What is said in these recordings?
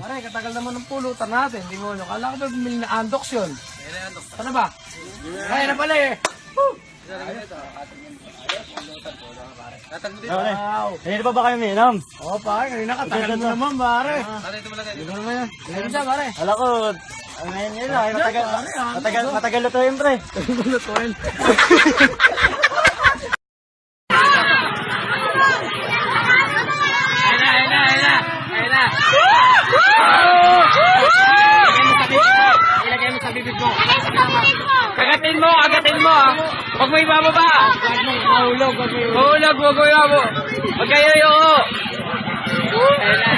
Pare, katagal naman ng pulutan natin. Hindi mo ano. Kala ko ba bumili na Andox yun? Ano ba? Kaya na pala eh. Woo! Wow. Kanina pa ba kayo umiinom? Oo, pare. Kanina katagal mo naman, pare. Dito naman yan. Dito siya, pare. Wala ko, ang ngayon yun lang, matagal, matagal, matagal na to yun, pre. Lutuin. Ayun na, ayun na, ayun na. Ayun na. Ilagay mo sa bibig mo. Kagatin mo ah. Huwag mo ibababa. Huwag mo mahulog, huwag mo mahulog, huwag mo ibababa. Huwag kayo yoo. Ayun na.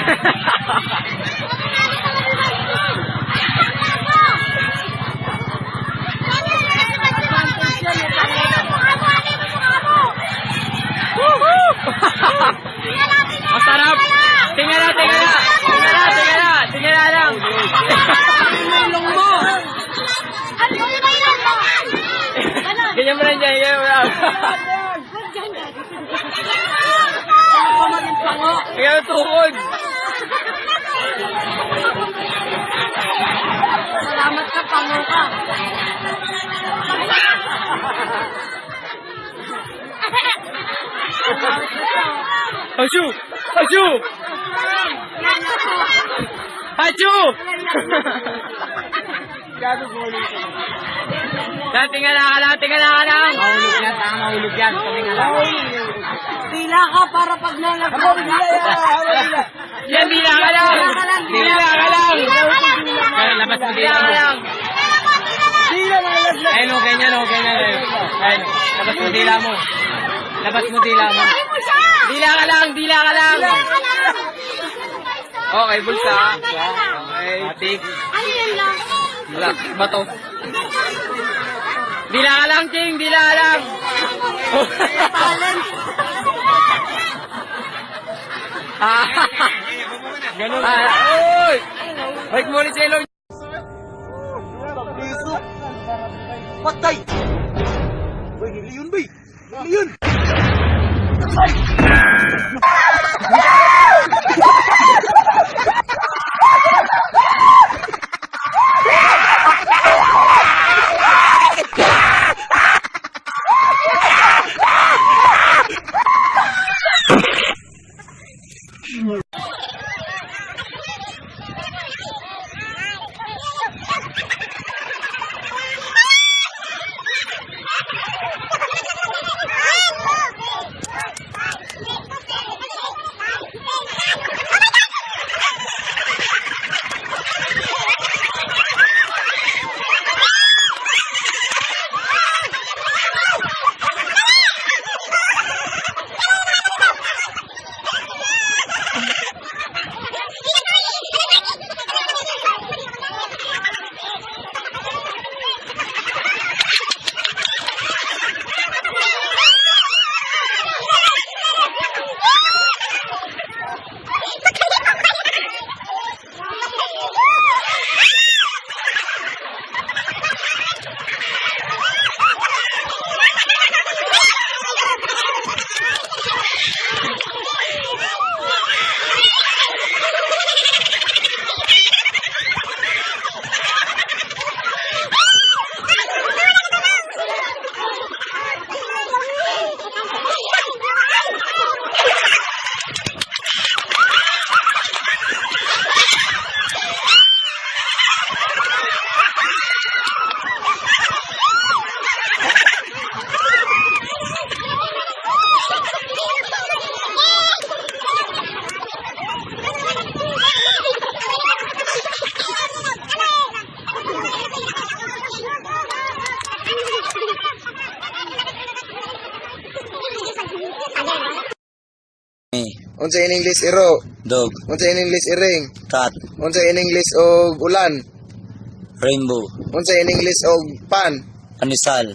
Masarap. Tingnan na, tingnan na. Tingnan na, tingnan na. Tingnan na lang. Ilong mo. Ganyan mo lang dyan, ganyan mo lang. Ganyan mo tuhod. Salamat ka, pango ka. Hachu! Hachu! Hachu! Lang, tingnan na ka lang, tingnan na ka lang. Mahulog yan, tama, mahulog yan. Tingnan lang. Pila ka para pag nalaglag. Yan, dila ka lang. Dila ka lang. Labas mo, dila ka lang. Ayun, okay niyan, okay niyan. Ayun, labas mo dila mo. Labas mo dila mo. Dila ka lang, dila ka lang. Okay, bulsa. Okay, tik. Ano yun lang? Wala, bato. Dila ka lang, King, dila ka lang. Talent. Ah, Ganun. Ah, uy! Balik mo ulit sa ilong. Patay! Uy, leon, bay! Leon! Unsa in English iro? Dog, Unsa in English iring? cat, Unsa in English og ulan? rainbow, Unsa in English og pan? panisal,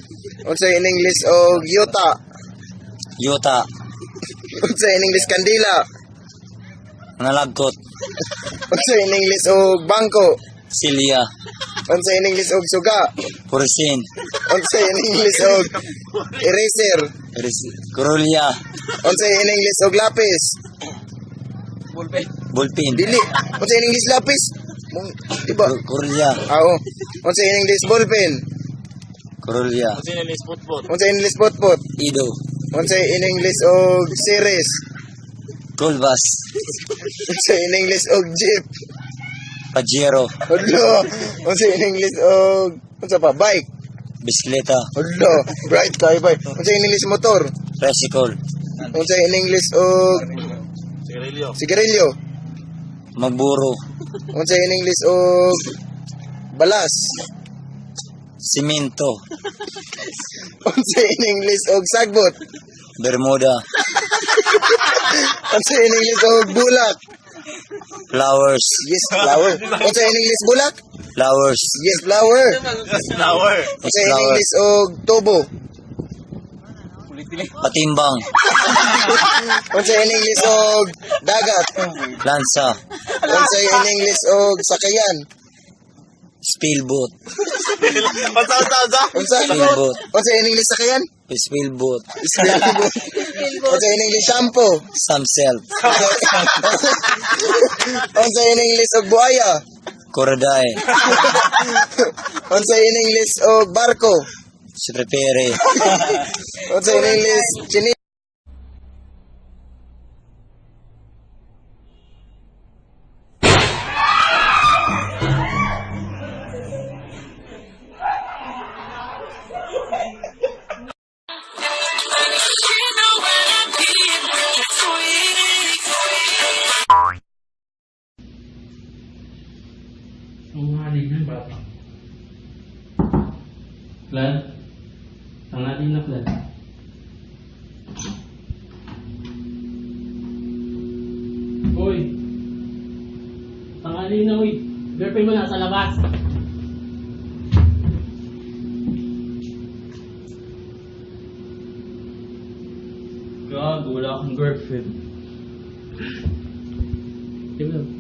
Unsa in English og yuta? yuta, Unsa in English kandila? nalagkot, Unsa in English og bangko? silya, Unsa in English og suga? pursin, Unsa in English og eraser? kurulya, Unsa in English og lapis? Ballpen. Dili. Unsa in English lapis? Mong, di ba? Kurya. Ah, oo. Unsa in English ballpen? Kurulya. Unsa in English potpot? Ido. Unsa in English og series? Kulbas. Unsa in English og jeep? Pajero. Hulo. Unsa in English og unsa pa bike? Bisikleta. Hulo. Bright kayo bay. Unsa in English motor? Tricycle. Unsa in English og sigarilyo? Magburo. Unsa in English og balas? Simento. Unsa in English og sagbot? Bermuda. Unsa in English og bulak? Flowers. Yes, flower. Unsa in English bulak? Flowers. Yes, flower. Unsa in Flower. English og tubo? Patimbang. Unsa in English og dagat? Lansa. Unsa in English og sakayan? Spillboat. Unsa? Spillboat. Unsa in English sakayan? Spillboat. Spillboat. Unsa in English shampoo? Samsel. Unsa in English og buaya? Koraday. Unsa in English og barko? Srepere. Unsa in English chini? Tanghali na, bata. Glad? Tanghali na, Glad. Uy! Tanghali na, uy! Girlfriend mo nasa labas! Gago, wala akong girlfriend. Di ba?